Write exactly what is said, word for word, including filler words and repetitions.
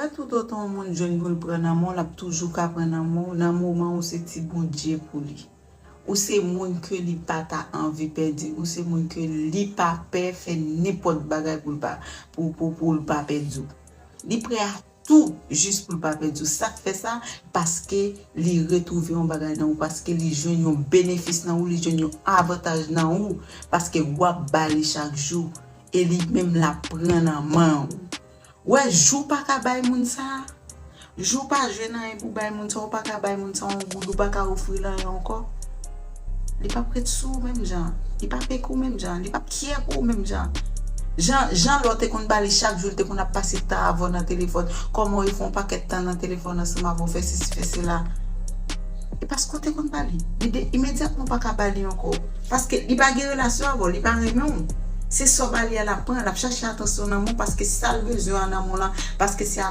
Wè, tout otan yon moun jwenn pou l pran nan men w, l ap toujou ka pran nan men w, nan moman ou se ti Bondye pou li. Ou se moun ke li pa ta anvi pèdi, ou se moun ke li pa pè fè nenpòt bagay pou l pa, pou, pou, pou l pa pèdi w. Li prè a tou jis pou l pa pèdi w. Sa k fè sa? Paske li retwouve yon bagay nan ou, paske li jwenn yon benefis nan ou, li jwenn yon avantaj nan ou, paske w ap ba li chak jou, e li menm l ap pran nan men w. Wè, jou pa ka bay moun sa. Jou pa jwenn anyen pou bay moun sa, ou pa ka bay moun sa yon goud, ou pa ka ofri l anyen ankò. Li p ap ret sou ou menm jan. Li p ap peke w menm jan. Li p ap kyè pou ou menm jan. Jan, jan lè w te konn ba li chak jou, li te konn ap pase tan avè w nan telefòn. Kòman w ye fè yon pakèt tan nan telefòn ansanm avè w, fè sesi, fè sela. E paske w te konn ba li. Li de, imedyatman w pa ka ba li ankò. Paske li pa gen relasyon avè w, li pa renmen w. Se sa w ba li a l ap pran, l ap chache atansyon nan men w, paske sa l bezwen an nan men w lan, paske se atansyon